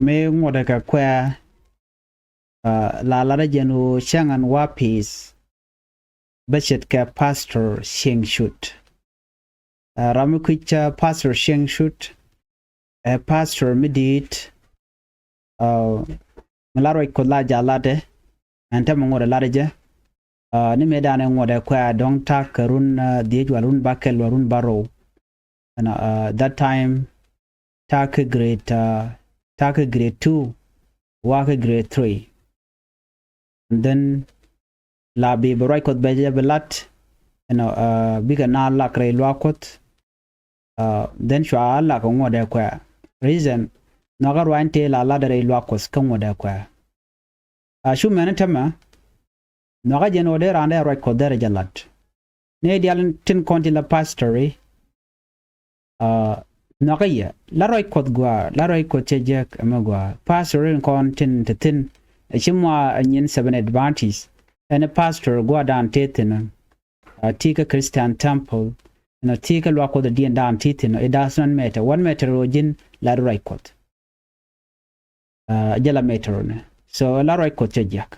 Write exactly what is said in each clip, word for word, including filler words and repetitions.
Mi ŋuɔ̱tdɛ kɛ kuɛ, ah, la latdä jɛn ɣöö cäŋ ɛn wa pi̱i̱th bä ce̱tkɛ Pastor Cieŋ Cut. Ah, ram mi kui̱c, ah, Pastor Cieŋ Cut ɛ pastor mi di̱i̱t, ah, mi la ruac Kuɔth la ja̱ latdɛ, ɛn täämɛ ŋuɔ̱tdɛ latdä jɛ. Ah, ni mëëdan ɛ ŋuɔ̱tdɛ kuɛ dɔ̱ŋ ta̱a̱ kɛ run, ah, dhieec wala run bäkɛl wala run bärɔw. Ɛnɔ, ah, that time ta̱a̱ kɛ grade, ah, ta̱a̱ kɛ grade two, wa kɛ grade three. And then la bi bɛ ruac Kuɔth bɛ jɛ bi lat, ɛnɔ, ah, bikɛ naath lak rɛy luaak Kuɔth. Ah, then cua lak ŋuɔ̱tdɛ kuɛ. Reason, nhɔakä ruac in tëë la latdɛ rɛy luaak Kuɔth kä ŋuɔ̱tdɛ kuɛ. Ah, cu mɛn täämɛ, nhɔakä jɛn ɣöö dee raan dee ruac Kuɔth derɛ jɛ lat. Ni diaal tin kɔn tin la pastor i̱, ah, nhɔakä yɛ, la ruac Kuɔth gɔaa, la ruac Kuɔth cɛ jek ɛmɛ gɔaa. Pastor in kɔn tin te thi̱n, ɛ ci mɔ a nyin Seventh Adventist. Ɛn pastor gua̱a̱thdan tëë thi̱n, ah, ti kä Christian temple, ɛnɔ ti kä luaak Kuɔth diɛn dan ti thi̱n, it does not matter. What matter ɣöö ji̱n la ruac Kuɔth. Ah, jɛ la matter ni. So la ruac Kuɔth cɛ jiäk.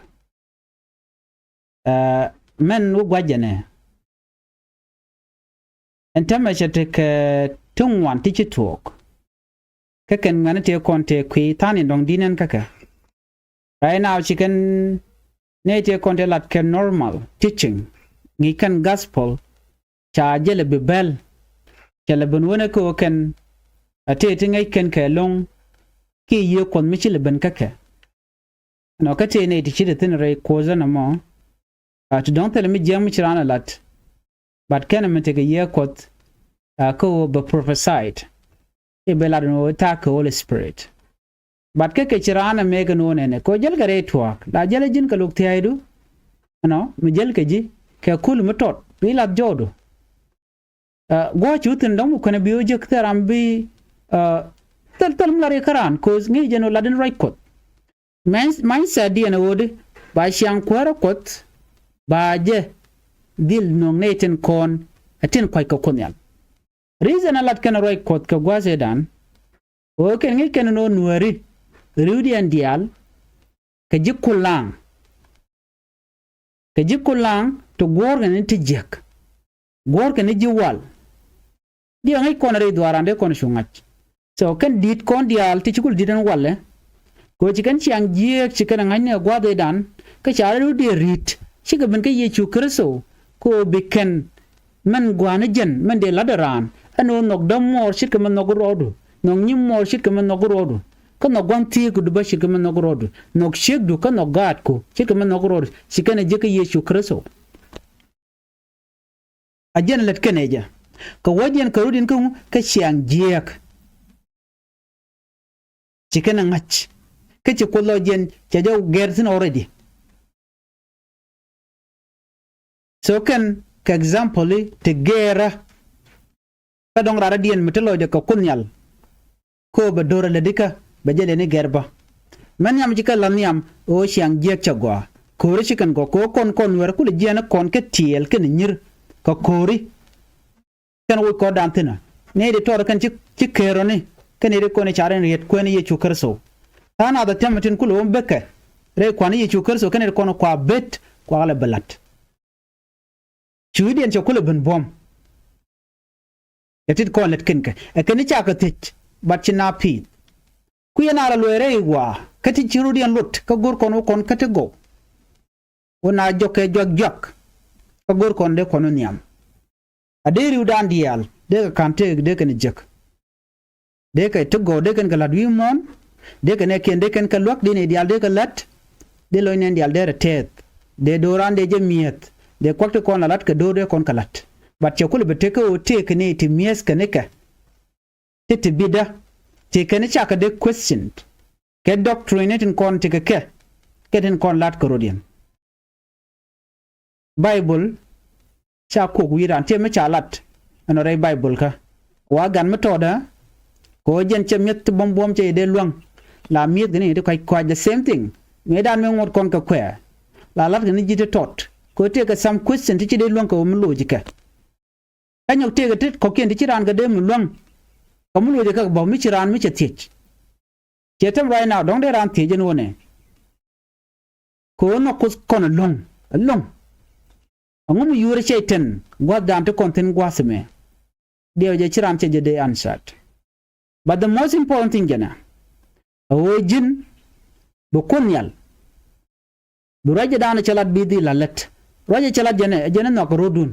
Ah, mɛn wä gua̱c jɛ nɛ. Ɛn täämɛ cɛ tekɛ ti ŋuan ti ci tuɔɔk. Kä kɛn ŋuɛ̈ni tëë kɔn tëë kui̱ tha̱a̱ŋ in dɔ̱ŋ di̱t nɛn kä kɛ. Right now ci kɛn nɛy tëë kɔn tëë lat kɛ normal teaching, ŋi̱i̱c kɛn gospel, ca jälɛ bi bɛl, cɛ lɛ ben wenɛ kä ɣöö kɛn a tëë ti ŋäc kɛn kɛ lo̱ŋ kiɛ Yiëë Kuɔth mi ci lɛ ben kä kɛ. Ɛnɔ kä tëë nɛy ti ci te thi̱n rɛy Kuɔth ɛn ɛmɔ, ah, ti dɔ̱ŋ thilɛ mi jiäk mi ci raan ɛ lat. But kɛn ɛmɛ tekɛ Yiëë Kuɔth, ah, kä ɣöö bɛ prophesied. I̱ bɛ lat ɛn ɣöö ta̱a̱ kɛ Holy Spirit. But kä kɛ ci raan ɛ mëë kɛ no̱o̱ŋ ɛnɛ kɛ ɣöö jäl kɛ rɛy tuaak la jäl ɛ ji̱n kɛ luk thia̱a̱cdu. Ɛnɔ mi jäl kɛ ji̱ kɛ kul mi tɔt bi lath jɔɔdu. Ah, gua̱a̱c cu thi̱n dɔ̱ŋ mi kuɛnɛ bi ɣöö jek thil ram bi, ah, thil, thil mi la riɛk kä raan, 'cause ŋi̱i̱c jɛn ɣöö lat in ruac Kuɔth. Mɛn, mindset diɛn ɛ ɣöö di ba ciaŋ kuäärä Kuɔth, ba jɛ dhil nöŋ nɛy tin kɔn ɛ tin kua̱c kɛ Kuoth Nhial. Reason a lat kɛn ruac Kuɔth kɛ gua̱a̱th ëëdan, ɣöö kɛn ŋi̱i̱c kɛn ɛn ɣöö Nuääri ri̱wdiɛn diaal kɛ ji̱ kulaŋ. Kɛ ji̱ kulaŋ ti guɔ̱ɔ̱rkɛ ni ti jiäk. Guɔ̱ɔ̱rkɛ ni ji̱ wal. Diɛ ŋäc kɔn rɛy dhuaaran dee kɔn cu ŋa̱c. So kɛn di̱t kɔn diaal ti ci kul di̱t ɛn walɛ. Kɛ ɣöö ci kɛn ciaŋ jiääk ci kɛn ɛ ŋa̱cni ɛ gua̱a̱th ëëdan. Kä ca rɛy rut diɛ ri̱t cikɛ ben kä Yecu Kritho. Kɛ ɣöö bi kɛn mɛn gua̱a̱ni jɛn mɛn dee la̱tdɛ raan ɛn ɣöö nhɔk dämuɔɔr ce̱tkɛ mɛn nhɔk rɔɔdu. Nhɔk nyimuɔɔr ce̱tkɛ mɛn nhɔk rɔɔdu. Kä nhɔk gua̱n thiëëkdu bä ce̱tkɛ mɛn nhɔk rɔɔdu. Nhɔk ciekdu kä nhɔk gaatku ce̱tkɛ mɛn nhɔk rɔɔdu. Ci kɛn ɛ jek kä Yecu Kritho. A jɛn lät kɛn ɛ jɛ kɛ wädiɛn kɛ rutdiɛn kä ŋu kä ciaŋ jiääk. Ci kɛn ɛ ŋa̱c kä ci Kuoth lɔ jiɛn cɛ jɛ gɛr thi̱n already. So kɛn kɛ example i̱ ti gɛɛrä. Kä dɔ̱ŋ raan rɔ̱diɛn mi te lɔcdɛ kɛ Kuoth Nhial. Kä bɛ do̱r a lätdikä bɛ jɛ lɛni gɛr bä. Mɛn nhiam ci kɛ la̱th nhiam ɣöö ciaŋ jiääk cɛ gɔaa. Ko̱ri ci kɛn gɔaa kɛ ɣöö kɔn kɔn Nuäär kulɛ jiɛɛn kɔn kä tiɛɛl kɛnɛ nyi̱r kɛ ko̱ri. Kɛn woc kɔn dan thi̱n ɛ ni di tɔɔr kɛn ci, ci kɛɛr ɔ ni kɛn di kɔn i̱ car in riet kuɛn Yecu Kritho. Ta̱a̱ nath ɛ tɛmɛ tin kulɛ wä bekɛ rɛy kuan Yecu Kritho kɛn di kɔn kua bet kua lɛ bɛ la̱t. Cuucdiɛn cɛ kulɛ ben buɔ̱m. Ɛ tit kɔn lät kɛn kɛ ɛ kɛn i̱ cakɛ thiec bat ci na pi̱i̱th. Kui̱ ɛn a la luɔc rɛy wa̱a̱ kä ti ci rutdiɛn luɔt kä go̱r kɔn wä kɔn kä ti gɔw. Wä na jɔk kɛ juak juak kä go̱r kɔn dee kɔn wä nhiam. A dee ri̱wdan diaal dee kɛ ka̱n tëëk dee kɛn jek. Dee kɛ ti gɔw dee kɛn kɛ la̱t wi̱i̱ muɔ̱ɔ̱n. Dee kɛ nɛɛkiɛn dee kɛn kɛ luäk dee nɛy diaal dee kɛ la̱t. Dee lɔc nɛn diaal dee rɛ tɛɛth. Dee do̱ran dee jɛ mi̱eth. Dee kuak ti kɔn la la̱t kɛ do̱r dee kɔn kɛ la̱t. But cɛ kulɛ bi tekä ɣöö tëëk kɛ nɛy ti mi̱eth kɛ nikɛ. Ti ti bitdä ti kɛn cakɛ dee question. Kɛ doctrine tin kɔn ti kɛ kɛ kɛ tin kɔn la̱t kɛ rɔ̱diɛn. Baibol ca kuɔk wi̱i̱ raan tiɛm mi ca lat ɛn ɔ rɛy Baibol kä. Wa gan mi tɔɔdä kɛ ɣöö jɛn cɛ mi̱eth ti buɔ̱m buɔ̱m cɛ yɛ dee luäŋ. La mi̱eth kɛ ni ti kuac kuac the same thing. Mëëdan mi ŋuɔ̱t kɔn kɛ kuɛɛ la lat kɛ ni ji̱ ti tɔt kɛ ɣöö tëëkɛ some question ti ci dee luäŋ kɛ ɣöö mi lo̱c kɛ. Kä nyɔk tëëkɛ ti kɔ̱kiɛn ti ci raan kɛ dee mi luäŋ. Kɛ mi lo̱c kɛ bä mi ci raan mi cɛ thiec. Ciɛ tɛm right now, dɔ̱ŋ dee raan thiec ɛn ɣöö nɛ, kɛ ɣöö nhɔk Kuoth kɔn ɛlɔ̱ŋ, ɛlɔ̱ŋ. Ɛŋu mi yuɔrɛ cɛy-tan gua̱thdan ti kɔn thi̱n gua̱a̱th ɛmɛ? Diɛw jɛ ci raan cɛ jɛ dee answered. But the most important thing jɛn ɛ, ɛ ɣöö ji̱n bi Kuoth Nhial, bi ruacdan cɛ lat bi dhil a lät. Ruacɛ cɛ lat jɛn ɛ, ɛ jɛn ɛ nhɔakɛ rɔ̱dun.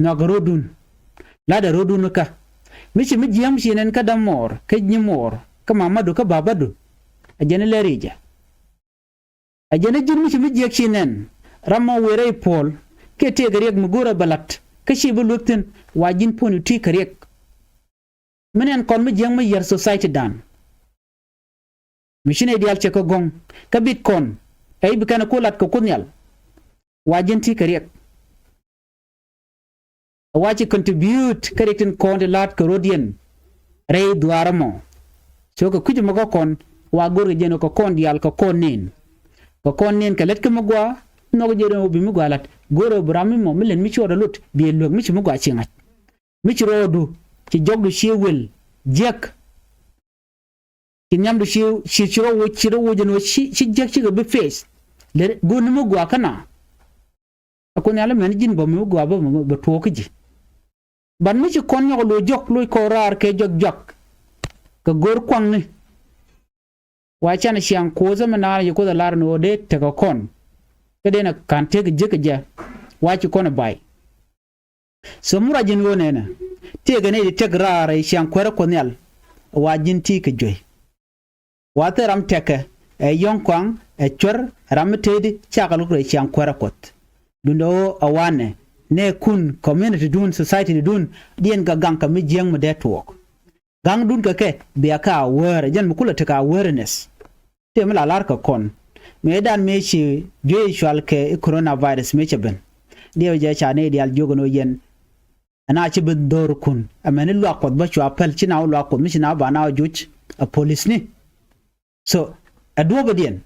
Nhɔakɛ rɔ̱dun. Latdɛ rɔ̱dun kä. Mi ci mi jiääk mi ci nɛn kä dämuɔɔr, kä nyimuɔɔr, kä mamadu, kä babadu. Ɛ jɛn ɛ lɛr i̱ jɛ. Ɛ jɛn ɛ ji̱n mi ci mi jiääk ci nɛn, ram mɔ wëë rɛy puɔl, kiɛ tëëkɛ riɛk mi go̱o̱rɛ bɛ la̱t, kä ci bi luek thi̱n, wa ji̱n puɔ̱ny ti kɛ riɛk. Mi nɛn kɔn mi jiääk mi yär society dan. Mi ci nɛy diaal cɛ kɛ gɔ̱ŋ, kä bit kɔn, ɛ i̱ bi kɛn ɛ ku la̱t kɛ Kuoth Nhial. Wa ji̱n ti kɛ riɛk. Ɛ wa ci contribute kä riɛk tin kɔn ti la̱t kɛ rɔ̱diɛn rɛy dhuaar ɛmɔ. So kɛ kui̱c ɛmɔ kä kɔn, wa go̱rkɛ jɛn ɣöö kɛ kɔn diaal kɛ kɔn nɛn. Kɛ kɔn nɛn kɛ lät kä mi gɔaa, nhɔk jɛ rɛn ɣöö bi mi gɔaa la̱t. Go̱rɛ ɣöö bi ram mi mɔ mi lät mi ci ɣɔt a lot, bi ɛ luäk mi ci mi gɔaa ci ŋa̱c. Mi ci rɔɔdu, ci jɔkdu ci wel, jiäk. Ci nhiamdu ci, ci, ci rɔ woc, ci rɔ woc ɛn ɣöö ci, ci jiäk cikɛ bi face. Lɛ go̱o̱r ni mi gɔaa kä na. A Kuoth Nhial mɛn ji̱n bä mi gɔaa bä, bä, bä tuɔɔk kä ji̱. But mi ci kɔn nyɔk loc jɔk, loc kɔn raar kɛ jɔk jɔk. Kɛ go̱o̱r kuaŋni. Wa can ciaŋ Kuoth mi naan ci Kuoth a lar ni ɣöö dee tekɛ kɔn. Kä dee na ka̱n tëk jiäk kɛ jɛ. Wa ci kɔn a bay. So mi ruac ji̱n ɣöö nɛnɛ, tëëkɛ nɛy ti tëk raar ɛ ciaŋ kuäärä Kuɔth Nhial, wa ji̱n ti kɛ juey. Wa thil ram tëkɛ, ɛ yɔ̱ŋ kɔaŋ, ɛ cuɛr, ram mi tëëdi, cakɛ lo̱k rɛy ciaŋ kuäärä Kuɔth. Duundɛ ɣöö ɛ wanɛ, nɛɛkun, community dun, society dun, diɛn kɛ gaŋ kɛ mi jiääk mi dee tuɔɔk. Ga̱ŋdun kɛ kɛ bia kɛ aware, jɛn mi kulɛ tekɛ awareness. Tëë mi la lar kɛ kɔn mëëdan mëë ci juey cual kɛ i̱ coronavirus mëë cɛ ben. Diɛw jɛ ca nɛy diaal jiök ɛn ɣöö yɛn ɛn a ci bi dho̱rkun. Ɛmɛni luaak Kuɔth bä cua päl, ci na wä luaak Kuɔth mi ci na wä ba na wä juc ɛ polisni. So ɛ duɔ̱ɔ̱pädiɛn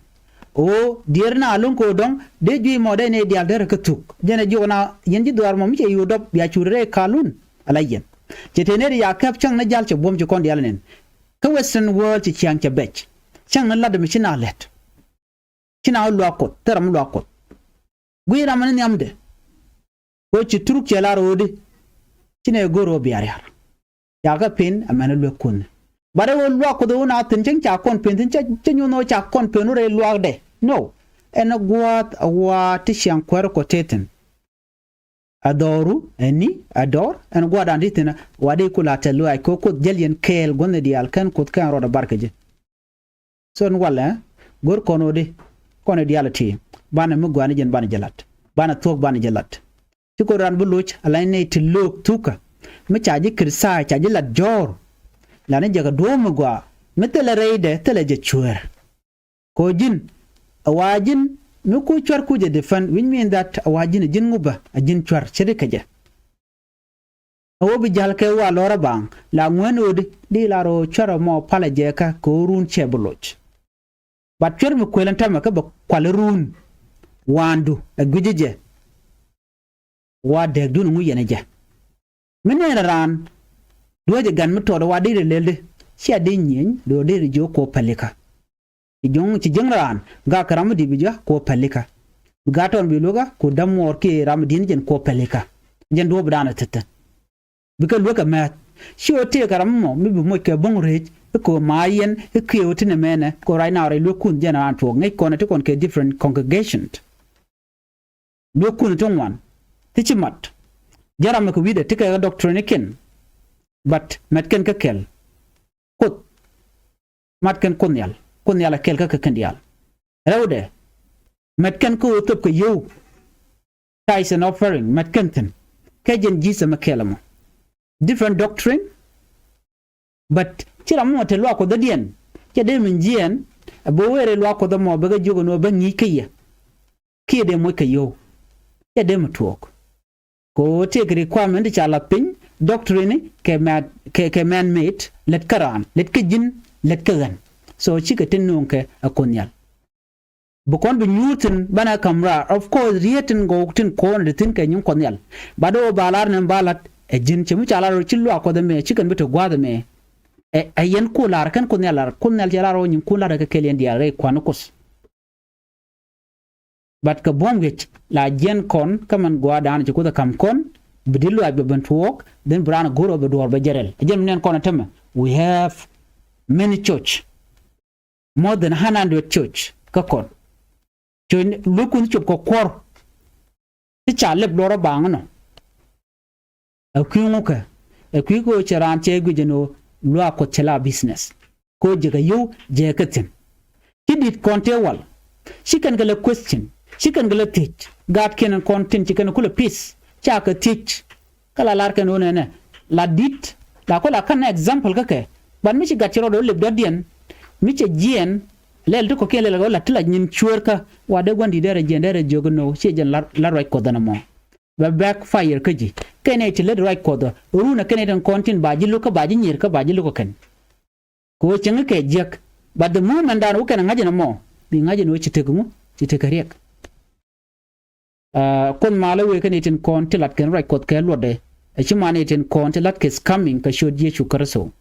ɣöö diɛɛr na lo̱ŋ kɛ ɣöö dɔ̱ŋ dee juey mɔ dee nɛy diaal derɛ kä thuk. Jɛn ɛ jiök ɛn a yɛn ji̱ dhuaar mɔ mi cɛ yo̱o̱ dɔp bia cu rɛy kaluun ala yɛn. Cɛ tëë nɛy ti ya kɛp cäŋ ni jal cɛ buɔ̱m ci kɔn diaal nɛn. Kä Western world ci ciaŋ cɛ bɛc. Cäŋ ni lat mi ci na lɛt. Ci na wä luaak Kuɔth, thil ram mi luaak Kuɔth. Guiy ram ni nhiamdɛ. Kɛ ɣöö ci Turuk cɛ lar ɣöödi. Ci nɛ go̱o̱r ɣöö bia riar. Ca kɛ pen amäni luekkun. Bat ɛ ɣöö luaak Kuɔth ɣöö na thi̱n cäŋ ca kɔn pen thi̱n cä, cä nyuɔ̱n ɣöö ca kɔn pen wä rɛy luaakdɛ. No. Ɛn ɛ gua̱a̱th ɛ wa̱a̱ ti ciaŋ kuäärä Kuɔth tëë thi̱n. Ɛ dhɔru, ɛ ni, ɛ dɔr, ɛn gua̱a̱thdan ti thi̱n ɛ wa dee ku la tɛth luaac kɛ ɣöö Kuoth jäl yɛn kɛɛl gua̱thni diaal kɛn Kuoth kɛn rɔɔdɛ bar kɛ ji̱. So ɛn walɛ, go̱r kɔn ɣöödi, kɔn i̱ diaal ɛ ti, banɛ mi gɔaa ni jɛn banɛ jɛ la̱t, banɛ thuɔ̱k banɛ jɛ la̱t. Ci kɔn raan bi loc, ala ni nɛy ti lo̱o̱k thukä, mi ca ji̱ criticize, ca ji̱ la̱t jɔ̱ɔ̱r, la ni jɛ kɛ duɔ̱ɔ̱p mi gɔaa, mi thilɛ rɛydɛ, thilɛ jɛ cueer. Kɛ ɣöö ji̱n, ɛ wa ji̱n, mi ku cuär ku jɛ defend, which mean that ɛ wa ji̱n, ɛ ji̱n ŋupä, ɛ ji̱n cuär, ce̱t i̱ kɛ jɛ. Ɛ wä bi ja̱l kɛ wa lɔrä baŋ la ŋuɛn ɣöödi di la rɔ cuarɛ mɔ palɛ jɛ kä kɛ ɣöö run cɛ bi loc. Bat cuɛr mi kuël ɛn täämɛ kä bɛ kual run waandu ɛ gui̱cä jɛ. Wa dääkdun ŋu yɛn ɛ jɛ. Mi nɛn raan duäcɛ gan mi tɔɔt wa deri lëldi cia dee nyieny dee deri jiök kɛ ɣöö pälikä. Ci jiöŋ, ci jiäŋ raan gak kɛ ram mi di̱t bi jɔak kɛ ɣöö pälikä. Bi gat tɔn bi luäkä ku dämuɔɔr kiɛ ram mi di̱t ni jɛn kɛ ɣöö pälikä. Jɛn duɔ̱ɔ̱pdan ɛ thi̱thä. Bikɛ luäk kɛ mɛth. Ci ɣöö tëëkɛ ram mɔ mi bi moc kɛ bo̱ŋ rɛc i̱ kɛ ɣöö ma̱a̱ yɛn i̱ kiɛ ɣöö ti nɛmɛnɛ kɛ ɣöö right now rɛy luäkkun jɛn raan tuɔɔk ŋäc kɔn ɛ ti kɔn kɛ different congregation. Luekkun ti ŋuan ti ci mat. Jɛn ram mi kɛ wi̱cdɛ ti kɛ kɛ doctrine kiɛn. But mɛt kɛn kä kɛl. Kuoth. Mat kɛn Kuoth Nhial. Kuoth Nhial ɛ kɛl kä kɛ kɛn diaal. Rɛwdɛ. Mɛt kɛn kä ɣöö thöp kɛ yio̱w. Tithes and offering. Mɛt kɛn thi̱n. Kɛ jɛn Jesus mi kɛl ɛmɔ. Different doctrine. But ci ram mɔ te luaak Kuɔth dɔ̱diɛn. Cɛ dee min jiɛɛn. Ɛ bɛ wëë rɛy luaak Kuɔth ɛmɔ bɛ kɛ jiök ɛn ɣöö bä ŋi̱i̱c kä yɛ. Kiɛ dee moc kɛ yio̱w. Cɛ dee mi tuɔɔk. Kɛ ɣöö tëëkɛ requirement ca lath piny, doctrine kɛ mɛ, kɛ, kɛ man made, lät kä raan, lät kä ji̱n, lät kä ɣän. So cikɛ tin nööŋkɛ ɛ Kuoth Nhial. Bi kɔn bi nyuur thi̱n banɛ ka̱m raar. Of course, riet tin gɔw tin kɔn ti thi̱n kɛ nyin Kuɔth Nhial. Bat ɣöö ba lar ni ba la̱t ɛ ji̱n cɛ mi ca lar ɣöö ci luaak Kuɔth ɛmɛ, ci kɛn bi te gua̱a̱th ɛmɛ. Ɛ, ɛ yɛn ku lar kɛn Kuoth Nhial lar, Kuoth Nhial cɛ lar ɣöö nyin ku lar kɛ kɛl yɛn diaal rɛy kuan Kuoth. But kɛ buɔ̱m wi̱c la jiɛn kɔn kä mɛn gua̱a̱r da̱a̱n ci Kuoth ɛ ka̱m kɔn, bi di̱t luaac bɛ ben tuɔɔk, then bi raan go̱r ɔ bɛ duɔ̱ɔ̱r bɛ jɛ rɛl. Ɛ jɛn mi nɛn kɔn ɛ tämɛ, we have many church, more than hundred church kä kɔn. Cocni luäk Kuoth cop kɛ kuɔ̱r. Ti ca lɛp luɔrä baŋ nɔ. Ɛ kui̱ ŋukɛ, ɛ kui̱ kɛ ɣöö cɛ raan cɛ guic ɛn ɣöö luaak Kuɔth cɛ la business. Kɛ ɣöö jɛ kɛ yio̱w jɛ kɛ thi̱n. Ci di̱t kɔn tëë wal. Ci kɛn kɛ lɛ question. Ci kɛn kɛ lɛ thiec. Gaatkiɛn kɔn tin ci kɛn kulɛ peace. Ca kɛ thiec. Kä la lar kɛn ɣöö nɛnɛ la di̱t la kɔ la ka̱n example kä kɛ. But mi ci gat ci rɔɔdɛ ɣöö lep dɔ̱diɛn, mi cɛ jiɛɛn lɛl ti kɔ̱kiɛn lɛl kɛ ɣöö la ti la nyin cueerkä. Wa dee gua̱n di̱t dee rɛ jiɛɛn dee rɛ jiök ɛn ɣöö ciɛ jɛn la, la ruac Kuɔth ɛn ɛmɔ. Bɛ backfire kä ji̱. Kɛn ɛ ti lät ruac Kuɔth ɔ run ɛ kɛn ɛ tin kɔn tin ba ji̱ lo̱k kä ba ji̱ nyier kä ba ji̱ lo̱k kä kɛn. Kɛ ɣöö cieŋ kɛ jiäk. But the moment dan wä kɛn ɛ ŋa̱c ɛn ɛmɔ, bi ŋa̱c ɛn ɣöö ci tek ŋu, ci tek kɛ riɛk. Aa, Kuoth malä wëë kɛn ɛ tin kɔn ti lat kɛn ruac Kuɔth kɛ luɔtdɛ. Ɛ ci man ɛ tin kɔn ti lat kɛ is coming kɛ ciöt Yecu Kritho.